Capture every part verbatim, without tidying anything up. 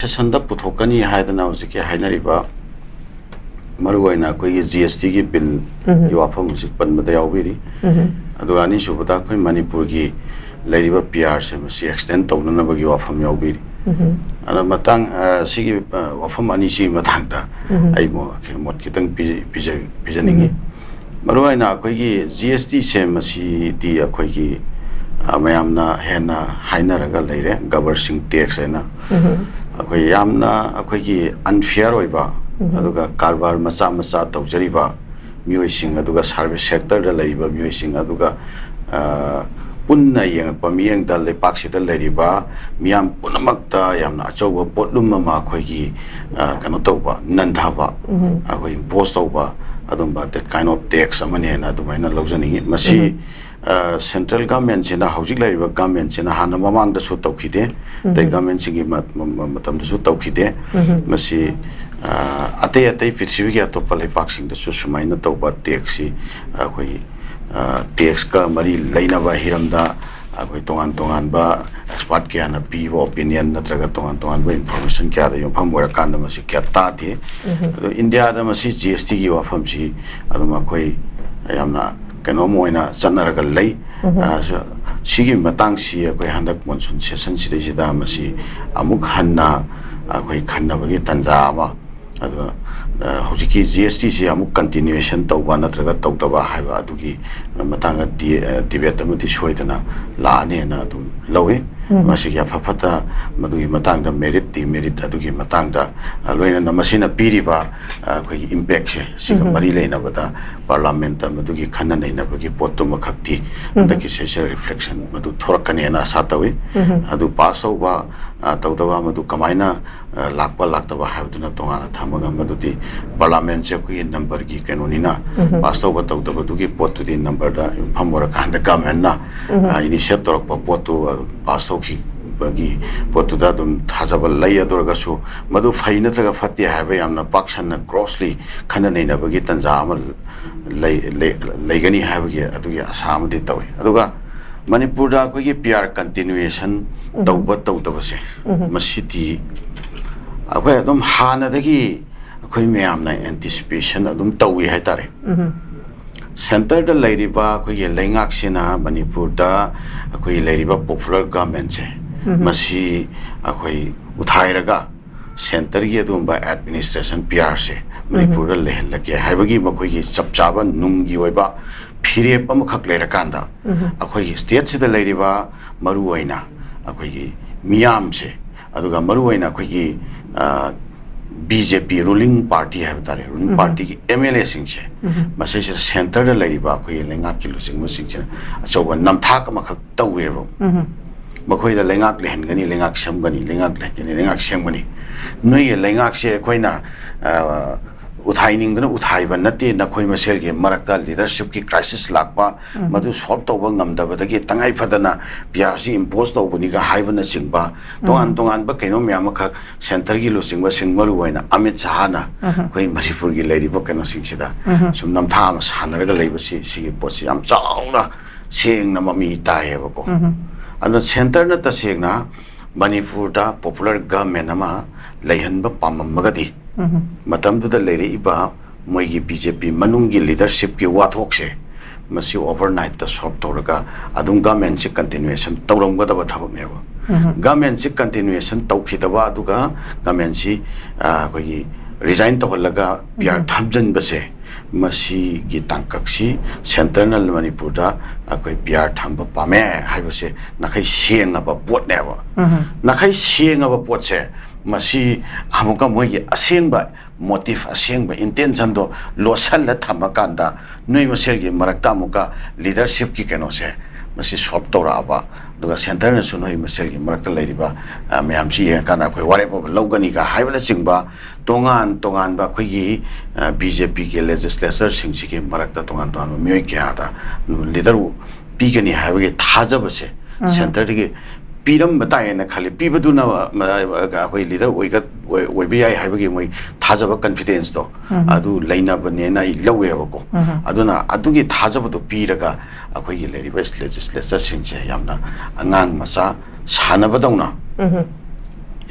ꯁꯦꯁꯟꯗ ꯄꯨꯊꯣꯛꯀꯅꯤ ꯍꯥꯏꯗꯅ ꯍꯧꯖꯤꯛꯀꯤ ꯍꯥꯏꯅꯔꯤꯕ, ꯃꯔꯨꯑꯣꯏꯅ ꯑꯩꯈꯣꯏꯒꯤ ꯖꯤ ꯑꯦꯁ ꯇꯤꯒꯤ ꯕꯤꯜꯒꯤ ꯋꯥꯐꯝ ꯍꯧꯖꯤꯛ ꯄꯟꯕꯗ ꯌꯥꯎꯕꯤꯔꯤ꯫ ꯑꯗꯨꯒ ꯑꯅꯤꯁꯨꯕꯗ ꯑꯩꯈꯣꯏ ꯃꯅꯤꯄꯨꯔꯒꯤ ꯂꯩꯔꯤꯕ ꯄꯤ ꯑꯥꯔꯁꯦ ꯃꯁꯤ ꯑꯦꯛꯁꯇꯦꯟ ꯇꯧꯅꯅꯕꯒꯤ ꯋꯥꯐꯝ ꯌꯥꯎꯕꯤꯔꯤ꯫ ꯑꯗꯣ ꯃꯇꯥꯡ, ꯑ, ꯁꯤꯒꯤ, ꯑ, ꯋꯥꯐꯝ ꯑꯅꯤꯁꯤꯒꯤ ꯃꯇꯥꯡꯗ ꯑꯩ ꯃꯣ-, ꯃꯣꯠ ꯈꯤꯇꯪ ꯄꯤ-, ꯄꯤꯖ-, ꯄꯤꯖꯅꯤꯡꯉꯤ꯫ ꯃꯔꯨꯑꯣꯏꯅ ꯑꯩꯈꯣꯏꯒꯤ ꯖꯤ ꯑꯦꯁ ꯇꯤꯁꯦ ꯃꯁꯤꯗꯤ ꯑꯩꯈꯣꯏꯒꯤ, ꯑ, ꯃꯌꯥꯝꯅ ꯍꯦꯟꯅ ꯍꯥꯏꯅꯔꯒ ꯂꯩꯔꯦ, ꯒꯕꯔꯁꯤꯡ ꯇꯦꯛꯁ ꯍꯥꯏꯅ꯫ ꯑꯩꯈꯣꯏ ꯌꯥꯝꯅ ꯑꯩꯈꯣꯏꯒꯤ ꯑꯟꯐꯤꯌꯔ ꯑꯣꯏꯕ, ꯑꯗꯨꯒ ꯀꯔꯕꯥꯔ ꯃꯆꯥ ꯃꯆꯥ ꯇꯧꯖꯔꯤꯕ ꯃꯤꯑꯣꯏꯁꯤꯡ, ꯑꯗꯨꯒ ꯁꯥꯔꯚꯤꯁ ꯁꯦꯛꯇꯔꯗ ꯂꯩꯔꯤꯕ ꯃꯤꯑꯣꯏꯁꯤꯡ, ꯑꯗꯨꯒ, ꯑ, ꯄꯨꯟꯅ ꯌꯦꯡꯉꯛꯄ ꯃꯤꯠꯌꯦꯡꯗ ꯂꯩꯄꯥꯛꯁꯤꯗ ꯂꯩꯔꯤꯕ ꯃꯤꯌꯥꯝ ꯄꯨꯝꯅꯃꯛꯇ ꯌꯥꯝꯅ ꯑꯆꯧꯕ ꯄꯣꯠꯂꯨꯝ ꯑꯃ ꯑꯩꯈꯣꯏꯒꯤ, ꯑ, ꯀꯩꯅꯣ ꯇꯧꯕ, ꯅꯟꯊꯕ, ꯑꯩꯈꯣꯏ ꯏꯝꯄꯣꯁ ꯇꯧꯕ ꯑꯗꯨꯝꯕ that kind of tax ꯑꯃꯅꯦꯅ ꯑꯗꯨꯃꯥꯏꯅ ꯂꯧꯖꯅꯤꯡꯉꯤ꯫ ꯃꯁꯤ, ꯑ, ꯁꯦꯟꯇ꯭ꯔꯦꯜ ꯒꯚꯔꯟꯃꯦꯟꯁꯤꯅ, ꯍꯧꯖꯤꯛ ꯂꯩꯔꯤꯕ ꯒꯚꯔꯟꯃꯦꯟꯁꯤꯅ ꯍꯥꯟꯅ ꯃꯃꯥꯡꯗꯁꯨ ꯇꯧꯈꯤꯗꯦ, ꯑꯇꯩ ꯒꯚꯔꯟꯃꯦꯟꯁꯤꯡꯒꯤ ꯃ-, ꯃ-, ꯃ-, ꯃꯇꯝꯗꯁꯨ ꯇꯧꯈꯤꯗꯦ꯫ ꯃꯁꯤ, ꯑ, ꯑꯇꯩ ꯑꯇꯩ ꯄ꯭ꯔꯤꯊꯤꯕꯤꯒꯤ ꯑꯇꯣꯞꯄ ꯂꯩꯄꯥꯛꯁꯤꯡꯗꯁꯨ ꯁꯨꯃꯥꯏꯅ ꯇꯧꯕ ꯇꯦꯛꯁꯁꯤ ꯑꯩꯈꯣꯏ, ꯑ, ꯇꯦꯛꯁꯀ ꯃꯔꯤ ꯂꯩꯅꯕ ꯍꯤꯔꯝꯗ ꯑꯩꯈꯣꯏ ꯇꯣꯉꯥꯟ ꯇꯣꯉꯥꯟꯕ ꯑꯦꯛꯁꯄꯥꯔꯠ ꯀꯌꯥꯅ ꯄꯤꯕ ꯑꯣꯄꯤꯅꯤꯌꯟ ꯅꯠꯇ꯭ꯔꯒ ꯇꯣꯉꯥꯟ ꯇꯣꯉꯥꯟꯕ ꯏꯟꯐꯣꯔꯃꯦꯁꯟ ꯀꯌꯥꯗ ꯌꯨꯝꯐꯝ ꯑꯣꯏꯔꯀꯥꯟꯗ ꯃꯁꯤ ꯀꯌꯥ ꯇꯥꯗꯦ꯫ ꯑꯗꯣ ꯏꯟꯗꯤꯌꯥꯗ ꯃꯁꯤ ꯖꯤ ꯑꯦꯁ ꯇꯤꯒꯤ ꯋꯥꯐꯝꯁꯤ ꯑꯗꯨꯝ ꯑꯩꯈꯣꯏ ꯌꯥꯝꯅ ꯀꯩꯅꯣꯝ ꯑꯣꯏꯅ ꯆꯠꯅꯔꯒ ꯂꯩ꯫ ꯑ, ꯁ-, ꯁꯤꯒꯤ ꯃꯇꯥꯡꯁꯤ ꯑꯩꯈꯣꯏ ꯍꯟꯗꯛ ꯃꯣꯟꯁꯨꯟ ꯁꯦꯁꯟ ꯁꯤꯗꯩꯁꯤꯗ ꯃꯁꯤ ꯑꯃꯨꯛ ꯍꯟꯅ ꯑꯩꯈꯣꯏ ꯈꯟꯅꯕꯒꯤ ꯇꯥꯟꯖꯥ ꯑꯃ, ꯑꯗꯨꯒ, ꯑ, ꯍꯧꯖꯤꯛꯀꯤ ꯖꯤ ꯑꯦꯁ ꯇꯤꯁꯤ ꯑꯃꯨꯛ ꯀꯟꯇꯤꯅ꯭ꯌꯨꯌꯦꯁꯟ ꯇꯧꯕ ꯅꯠꯇ꯭ꯔꯒ ꯇꯧꯗꯕ ꯍꯥꯏꯕ ꯑꯗꯨꯒꯤ ꯃꯇꯥꯡꯗ ꯗꯤ-, ꯑ, ꯗꯤꯕꯦꯠ ꯑꯃꯗꯤ ꯁꯣꯏꯗꯅ ꯂꯥꯛꯑꯅꯦꯅ ꯑꯗꯨꯝ ꯂꯧꯏ꯫ ꯃꯁꯤꯒꯤ ꯑꯐ ꯐꯠꯇ, ꯃꯗꯨꯒꯤ ꯃꯇꯥꯡꯗ ꯃꯦꯔꯤꯠ ꯗꯤꯃꯦꯔꯤꯠ ꯑꯗꯨꯒꯤ ꯃꯇꯥꯡꯗ, ꯑ, ꯂꯣꯏꯅꯅ ꯃꯁꯤꯅ ꯄꯤꯔꯤꯕ, ꯑ, ꯑꯩꯈꯣꯏꯒꯤ ꯏꯝꯄꯦꯛꯁꯦ ꯁꯤꯒ ꯃꯔꯤ ꯂꯩꯅꯕꯗ ꯄꯥꯔꯂꯥꯃꯦꯟꯇ ꯃꯗꯨꯒꯤ ꯈꯟꯅ ꯅꯩꯅꯕꯒꯤ ꯄꯣꯠꯇꯨꯃꯈꯛꯇꯤ ꯍꯟꯗꯛꯀꯤ ꯁꯦꯁꯟ ꯔꯤꯐ꯭ꯂꯦꯛꯁꯟ ꯃꯗꯨ ꯊꯣꯔꯛꯀꯅꯦꯅ ꯑꯁꯥ ꯇꯧꯏ꯫ ꯑꯗꯨ ꯄꯥꯁ ꯇꯧꯕ, ꯑ, ꯇꯧꯗꯕ ꯃꯗꯨ ꯀꯃꯥꯏꯅ, ꯑ, ꯂꯥꯛꯄ ꯂꯥꯛꯇꯕ ꯍꯥꯏꯕꯗꯨꯅ ꯇꯣꯉꯥꯟꯅ ꯊꯝꯃꯒ, ꯃꯗꯨꯗꯤ ꯄꯥꯔꯂꯥꯃꯦꯟꯁꯦ ꯑꯩꯈꯣꯏꯒꯤ ꯅꯝꯕꯔꯒꯤ ꯀꯩꯅꯣꯅꯤꯅ, ꯄꯥꯁ ꯇꯧꯕ ꯇꯧꯗꯕꯗꯨꯒꯤ ꯄꯣꯠꯇꯨꯗꯤ ꯅꯝꯕꯔꯗ ꯌꯨꯝꯐꯝ ꯑꯣꯏꯔꯀꯥꯟꯗ ꯒꯚꯔꯟꯃꯦꯟꯅ, ꯑ, ꯏꯅꯤꯁꯤꯌꯦꯠ ꯇꯧꯔꯛꯄ ꯄꯣꯠꯇꯨ ꯑꯗꯨꯝ ꯄꯥꯁ ꯇꯧꯈꯤꯕꯒꯤ ꯄꯣꯠꯇꯨꯗ ꯑꯗꯨꯝ ꯊꯥꯖꯕ ꯂꯩ꯫ ꯑꯗꯨ ꯑꯣꯏꯔꯒꯁꯨ ꯃꯗꯨ ꯐꯩ ꯅꯠꯇ꯭ꯔꯒ ꯐꯠꯇꯦ ꯍꯥꯏꯕ ꯌꯥꯝꯅ ꯄꯥꯛ ꯁꯟꯅ ꯒ꯭ꯔꯣꯁꯂꯤ ꯈꯟꯅ ꯅꯩꯅꯕꯒꯤ ꯇꯥꯟꯖꯥ ꯑꯃ ꯂꯩ-, ꯂꯩ-, ꯂꯩꯒꯅꯤ ꯍꯥꯏꯕꯒꯤ ꯑꯗꯨꯒꯤ ꯑꯁꯥ ꯑꯃꯗꯤ ꯇꯧꯏ꯫ ꯑꯗꯨꯒ ꯃꯅꯤꯄꯨꯔꯗ ꯑꯩꯈꯣꯏꯒꯤ ꯄꯤ ꯑꯥꯔ ꯀꯟꯇꯤꯅ꯭ꯌꯨꯌꯦꯁꯟ ꯇꯧꯕ ꯇꯧꯗꯕꯁꯦ, ꯃꯁꯤꯗꯤ ꯑꯩꯈꯣꯏ ꯑꯗꯨꯝ ꯍꯥꯟꯅꯗꯒꯤ ꯑꯩꯈꯣꯏ ꯃꯌꯥꯝꯅ ꯑꯦꯟꯇꯤꯁꯤꯄꯦꯁꯟ ꯑꯗꯨꯝ ꯇꯧꯏ ꯍꯥꯏꯇꯥꯔꯦ꯫ ꯁꯦꯟꯇꯔꯗ ꯂꯩꯔꯤꯕ ꯑꯩꯈꯣꯏꯒꯤ ꯂꯩꯉꯥꯛꯁꯤꯅ ꯃꯅꯤꯄꯨꯔꯗ ꯑꯩꯈꯣꯏ ꯂꯩꯔꯤꯕ ꯄꯣꯄꯨꯂꯔ ꯒꯚꯔꯟꯃꯦꯟꯁꯦ, ꯃꯁꯤ ꯑꯩꯈꯣꯏ ꯎꯊꯥꯏꯔꯒ ꯁꯦꯟꯇꯔꯒꯤ ꯑꯗꯨꯒꯨꯝꯕ ꯑꯦꯗꯃꯤꯅꯤꯁꯇ꯭ꯔꯦꯁꯟ ꯄꯤ ꯑꯥꯔꯁꯦ ꯃꯅꯤꯄꯨꯔꯗ ꯂꯩꯍꯜꯂꯒꯦ ꯍꯥꯏꯕꯒꯤ ꯃꯈꯣꯏꯒꯤ ꯆꯞ ꯆꯥꯕ ꯅꯨꯡꯒꯤ ꯑꯣꯏꯕ ꯐꯤꯔꯦꯞ ꯑꯃꯈꯛ ꯂꯩꯔꯀꯥꯟꯗ, ꯑꯩꯈꯣꯏꯒꯤ ꯁ꯭ꯇꯦꯠꯁꯤꯗ ꯂꯩꯔꯤꯕ ꯃꯔꯨꯑꯣꯏꯅ ꯑꯩꯈꯣꯏꯒꯤ ꯃꯤꯌꯥꯝꯁꯦ, ꯑꯗꯨꯒ ꯃꯔꯨꯑꯣꯏꯅ ꯑꯩꯈꯣꯏꯒꯤ, ꯑ, ꯕꯤ ꯖꯦ ꯄꯤ ꯔꯨꯂꯤꯡ ꯄꯥꯔꯇꯤ ꯍꯥꯏꯕ ꯇꯥꯔꯦ, ꯔꯨꯂꯤꯡ ꯄꯥꯔꯇꯤꯒꯤ ꯑꯦꯝ ꯑꯦꯜ ꯑꯦꯁꯤꯡꯁꯦ, ꯃꯁꯤꯁꯤꯗ ꯁꯦꯟꯇꯔꯗ ꯂꯩꯔꯤꯕ ꯑꯩꯈꯣꯏꯒꯤ ꯂꯩꯉꯥꯛꯀꯤ ꯂꯨꯆꯤꯡꯕꯁꯤꯡꯁꯤꯅ ꯑꯆꯧꯕ ꯅꯝꯊꯥꯛ ꯑꯃꯈꯛ ꯇꯧꯋꯦꯕ꯫ ꯃꯈꯣꯏꯗ ꯂꯩꯉꯥꯛ ꯂꯩꯍꯟꯒꯅꯤ, ꯂꯩꯉꯥꯛ ꯁꯦꯝꯒꯅꯤ, ꯂꯩꯉꯥꯛ ꯂꯩꯍꯟꯒꯅꯤ, ꯂꯩꯉꯥꯛ ꯁꯦꯝꯒꯅꯤ꯫ ꯅꯣꯏꯒꯤ ꯂꯩꯉꯥꯛꯁꯦ ꯑꯩꯈꯣꯏꯅ, ꯑ, ꯎꯊꯥꯏꯅꯤꯡꯗꯅ ꯎꯊꯥꯏꯕ ꯅꯠꯇꯦ, ꯅꯈꯣꯏ ꯃꯁꯦꯜꯒꯤ ꯃꯔꯛꯇ ꯂꯤꯗꯔꯁꯤꯞꯀꯤ ꯀ꯭ꯔꯥꯏꯁꯤꯁ ꯂꯥꯛꯄ, ꯃꯗꯨ ꯁꯣꯜꯕ ꯇꯧꯕ ꯉꯝꯗꯕꯗꯒꯤ ꯇꯉꯥꯏ ꯐꯗꯅ ꯄꯤ ꯑꯥꯔ ꯁꯤ ꯏꯝꯄꯣꯁ ꯇꯧꯕꯅꯤꯒ ꯍꯥꯏꯕꯅꯆꯤꯡꯕ, ꯇꯣꯉꯥꯟ ꯇꯣꯉꯥꯟꯕ ꯀꯩꯅꯣ ꯃꯌꯥꯝ ꯑꯃꯈꯛ ꯁꯦꯟꯇꯔꯒꯤ ꯂꯨꯆꯤꯡꯕꯁꯤꯡ, ꯃꯔꯨꯑꯣꯏꯅ ꯑꯃꯤꯠ ꯁꯍꯥꯅ ꯑꯩꯈꯣꯏ ꯃꯅꯤꯄꯨꯔꯒꯤ ꯂꯩꯔꯤꯕ ꯀꯩꯅꯣꯁꯤꯡꯁꯤꯗ ꯁꯨꯝ ꯅꯝꯊꯥꯛ ꯑꯃ ꯁꯥꯟꯅꯔꯒ ꯂꯩꯕꯁꯤ, ꯁꯤꯒꯤ ꯄꯣꯠꯁꯤ ꯌꯥꯝ ꯆꯥꯎꯅ ꯁꯦꯡꯅ ꯃꯃꯤ ꯇꯥꯏꯌꯦꯕꯀꯣ꯫ ꯑꯗꯨꯅ ꯁꯦꯟꯇꯔꯅ ꯇꯁꯦꯡꯅ ꯃꯅꯤꯄꯨꯔꯗ ꯄꯣꯄꯨꯂꯔ ꯒꯚꯔꯟꯃꯦꯟ ꯑꯃ ꯂꯩꯍꯟꯕ ꯄꯥꯝꯃꯝꯃꯒꯗꯤ, ꯃꯇꯝꯗꯨꯗ ꯂꯩꯔꯛꯏꯕ ꯃꯣꯏꯒꯤ ꯕꯤ ꯖꯦ ꯄꯤ ꯃꯅꯨꯡꯒꯤ ꯂꯤꯗꯔꯁꯤꯞꯀꯤ ꯋꯥꯊꯣꯛꯁꯦ, ꯃꯁꯤ ꯑꯣꯚꯔꯅꯥꯏꯠꯇ ꯁꯣꯜꯕ ꯇꯧꯔꯒ ꯑꯗꯨꯝ ꯒꯚꯔꯟꯃꯦꯟꯁꯤ ꯀꯟꯇꯤꯅ꯭ꯌꯨꯑꯦꯁꯟ ꯇꯧꯔꯝꯒꯗꯕ ꯊꯕꯛꯅꯦꯕ꯫ ꯒꯚꯔꯟꯃꯦꯟꯁꯤ ꯀꯟꯇꯤꯅ꯭ꯌꯨꯑꯦꯁꯟ ꯇꯧꯈꯤꯗꯕ, ꯑꯗꯨꯒ ꯒꯚꯔꯟꯃꯦꯟꯁꯤ, ꯑ, ꯑꯩꯈꯣꯏꯒꯤ ꯔꯤꯖꯥꯏꯟ ꯇꯧꯍꯜꯂꯒ ꯄꯤ ꯑꯥꯔ ꯊꯝꯖꯤꯟꯕꯁꯦ, ꯃꯁꯤꯒꯤ ꯇꯥꯡꯀꯛꯁꯤ ꯁꯦꯟꯇꯔꯅ ꯃꯅꯤꯄꯨꯔꯗ ꯑꯩꯈꯣꯏ ꯄꯤ ꯑꯥꯔ ꯊꯝꯕ ꯄꯥꯝꯃꯦ ꯍꯥꯏꯕꯁꯦ ꯅꯥꯈꯩ ꯁꯦꯡꯉꯕ ꯄꯣꯠꯅꯦꯕ꯫ ꯅꯥꯈꯩ ꯁꯦꯡꯉꯕ ꯄꯣꯠꯁꯦ, ꯃꯁꯤ ꯑꯃꯨꯛꯀ ꯃꯣꯏꯒꯤ ꯑꯁꯦꯡꯕ ꯃꯣꯇꯤꯐ, ꯑꯁꯦꯡꯕ ꯏꯟꯇꯦꯟꯁꯟꯗꯣ ꯂꯣꯠꯁꯤꯜꯂ ꯊꯝꯃꯀꯥꯟꯗ, ꯅꯣꯏ ꯃꯁꯦꯜꯒꯤ ꯃꯔꯛꯇ ꯑꯃꯨꯛꯀ ꯂꯤꯗꯔꯁꯤꯞꯀꯤ ꯀꯩꯅꯣꯁꯦ, ꯃꯁꯤ ꯁꯣꯜꯕ ꯇꯧꯔꯛꯑꯕ, ꯑꯗꯨꯒ ꯁꯦꯟꯇꯔꯅꯁꯨ ꯅꯣꯏ ꯃꯁꯦꯜꯒꯤ ꯃꯔꯛꯇ ꯂꯩꯔꯤꯕ, ꯑ, ꯃꯌꯥꯝꯁꯤ ꯌꯦꯡꯉꯀꯥꯟꯗ ꯑꯩꯈꯣꯏ ꯋꯥꯔꯦꯞ ꯑꯃ ꯂꯧꯒꯅꯤꯒ ꯍꯥꯏꯕꯅꯆꯤꯡꯕ, ꯇꯣꯉꯥꯟ ꯇꯣꯉꯥꯟꯕ ꯑꯩꯈꯣꯏꯒꯤ, ꯑ, ꯕꯤ ꯖꯦ ꯄꯤꯒꯤ ꯂꯦꯖꯤꯁꯂꯦꯆꯔꯁꯤꯡꯁꯤꯒꯤ ꯃꯔꯛꯇ ꯇꯣꯉꯥꯟ ꯇꯣꯉꯥꯟꯕ ꯃꯤꯑꯣꯏ ꯀꯌꯥꯗ ꯂꯤꯗꯔ ꯄꯤꯒꯅꯤ ꯍꯥꯏꯕꯒꯤ ꯊꯥꯖꯕꯁꯦ ꯁꯦꯟꯇꯔꯗꯒꯤ ꯄꯤꯔꯝꯕ ꯇꯥꯏꯌꯦꯅ ꯈꯜꯂꯤ꯫ ꯄꯤꯕꯗꯨꯅ, ꯑ, ꯑꯩꯈꯣꯏ ꯂꯤꯗꯔ ꯑꯣꯏꯒ-, ꯑꯣꯏ-, ꯑꯣꯏꯕ ꯌꯥꯏ ꯍꯥꯏꯕꯒꯤ ꯃꯣꯏ ꯊꯥꯖꯕ, ꯀꯟꯐꯤꯗꯦꯟꯁꯇꯣ ꯑꯗꯨ ꯂꯩꯅꯕꯅꯦꯅ ꯑꯩ ꯂꯧꯋꯦꯕꯀꯣ꯫ ꯑꯗꯨꯅ ꯑꯗꯨꯒꯤ ꯊꯥꯖꯕꯗꯣ ꯄꯤꯔꯒ ꯑꯩꯈꯣꯏꯒꯤ ꯂꯩꯔꯤꯕ ꯂꯦꯖꯤꯁꯂꯦꯆꯔꯁꯤꯡꯁꯦ ꯌꯥꯝꯅ ꯑꯉꯥꯡ ꯃꯆꯥ ꯁꯥꯟꯅꯕꯗꯧꯅ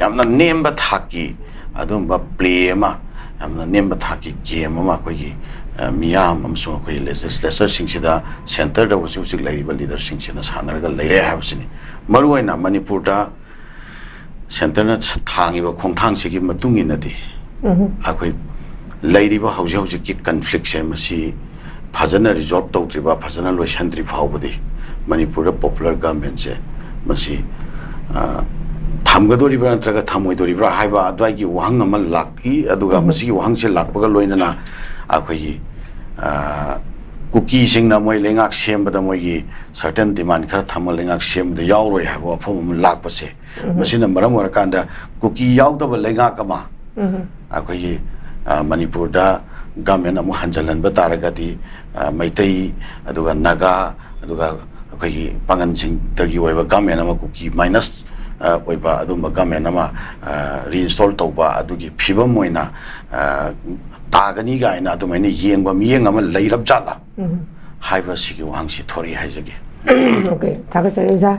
ꯌꯥꯝꯅ ꯅꯦꯝꯕ ꯊꯥꯛꯀꯤ ꯑꯗꯨꯒꯨꯝꯕ ꯄ꯭ꯂꯦ ꯑꯃ, ꯌꯥꯝꯅ ꯅꯦꯝꯕ ꯊꯥꯛꯀꯤ ꯒꯦꯝ ꯑꯃ ꯑꯩꯈꯣꯏꯒꯤ, ꯑ, ꯃꯤꯌꯥꯝ ꯑꯃꯁꯨꯡ ꯑꯩꯈꯣꯏꯒꯤ ꯂꯦꯖꯤꯁꯂꯦꯆꯔꯁꯤꯡꯁꯤꯗ, ꯁꯦꯟꯇꯔꯗ ꯍꯧꯖꯤꯛ ꯍꯧꯖꯤꯛ ꯂꯩꯔꯤꯕ ꯂꯤꯗꯔꯁꯤꯡꯁꯤꯅ ꯁꯥꯟꯅꯔꯒ ꯂꯩꯔꯦ ꯍꯥꯏꯕꯁꯤꯅꯤ꯫ ꯃꯔꯨꯑꯣꯏꯅ ꯃꯅꯤꯄꯨꯔꯗ ꯁꯦꯟꯇꯔꯅ ꯊꯥꯡꯉꯤꯕ ꯈꯣꯡꯊꯥꯡꯁꯤꯒꯤ ꯃꯇꯨꯡ ꯏꯟꯅꯗꯤ, ꯑꯩꯈꯣꯏ ꯂꯩꯔꯤꯕ ꯍꯧꯖꯤꯛ ꯍꯧꯖꯤꯛꯀꯤ ꯀꯟꯐ꯭ꯂꯤꯛꯁꯦ, ꯃꯁꯤ ꯐꯖꯅ ꯔꯤꯖꯣꯜꯕ ꯇꯧꯗ꯭ꯔꯤꯕ, ꯐꯖꯅ ꯂꯣꯏꯁꯤꯟꯗ꯭ꯔꯤ ꯐꯥꯎꯕꯗꯤ ꯃꯅꯤꯄꯨꯔꯗ ꯄꯣꯄꯨꯂꯔ ꯒꯚꯔꯟꯃꯦꯟꯁꯦ ꯃꯁꯤ, ꯑ, ꯊꯝꯒꯗꯣꯔꯤꯕ꯭ꯔꯥ ꯅꯠꯇ꯭ꯔꯒ ꯊꯝꯃꯣꯏꯗꯣꯔꯤꯕ꯭ꯔꯥ ꯍꯥꯏꯕ ꯑꯗꯨꯋꯥꯏꯒꯤ ꯋꯥꯍꯪ ꯑꯃ ꯂꯥꯛꯏ꯫ ꯑꯗꯨꯒ ꯎꯝ꯫ ꯃꯁꯤꯒꯤ ꯋꯥꯍꯪꯁꯦ ꯂꯥꯛꯄꯒ ꯂꯣꯏꯅꯅ ꯑꯩꯈꯣꯏꯒꯤ, ꯑ, ꯀꯨꯀꯤꯁꯤꯡꯅ ꯃꯣꯏ ꯂꯩꯉꯥꯛ ꯁꯦꯝꯕꯗ ꯃꯣꯏꯒꯤ ꯁꯔꯇꯟ ꯗꯤꯃꯥꯟ ꯈꯔ ꯊꯝꯃ ꯂꯩꯉꯥꯛ ꯁꯦꯝꯕꯗ ꯌꯥꯎꯔꯣꯏ ꯍꯥꯏꯕ ꯋꯥꯐꯝ ꯑꯃ ꯂꯥꯛꯄꯁꯦ, ꯎꯝ꯫ ꯃꯁꯤꯅ ꯃꯔꯝ ꯑꯣꯏꯔꯀꯥꯟꯗ ꯀꯨꯀꯤ ꯌꯥꯎꯗꯕ ꯂꯩꯉꯥꯛ ꯑꯃ ꯎꯝ꯫ ꯑꯩꯈꯣꯏꯒꯤ, ꯑ, ꯃꯅꯤꯄꯨꯔꯗ ꯒꯚꯔꯟꯃꯦꯟ ꯑꯃꯨꯛ ꯍꯟꯖꯤꯜꯍꯟꯕ ꯇꯥꯔꯒꯗꯤ, ꯑ, ꯃꯩꯇꯩ, ꯑꯗꯨꯒ ꯅꯥꯒꯥ, ꯑꯗꯨꯒ ꯑꯩꯈꯣꯏꯒꯤ ꯄꯥꯉꯟꯁꯤꯡꯗꯒꯤ ꯑꯣꯏꯕ ꯒꯚꯔꯟꯃꯦꯟ ꯑꯃ, ꯀꯨꯀꯤ ꯃꯥꯏꯅꯁ, ꯑ, ꯑꯣꯏꯕ ꯑꯗꯨꯝꯕ ꯒꯚꯔꯟꯃꯦꯟ ꯑꯃ, ꯑ, ꯔꯤꯏꯟꯁꯇꯣꯜ ꯇꯧꯕ ꯑꯗꯨꯒꯤ ꯐꯤꯕꯝ ꯑꯣꯏꯅ, ꯑ, ꯇꯥꯒꯅꯤ ꯀꯥꯏꯅ ꯑꯗꯨꯃꯥꯏꯅ ꯌꯦꯡꯕ ꯃꯤꯠꯌꯦꯡ ꯑꯃ ꯂꯩꯔꯕ ꯖꯥꯠꯂꯥ ꯎꯝ꯫ ꯍꯥꯏꯕꯁꯤꯒꯤ ꯋꯥꯍꯪꯁꯤ ꯊꯣꯔꯛꯏ ꯍꯥꯏꯖꯒꯦ꯫ ꯑꯣꯀꯦ, ꯊꯥꯒꯠꯆꯔꯤ ꯑꯣꯖꯥ꯫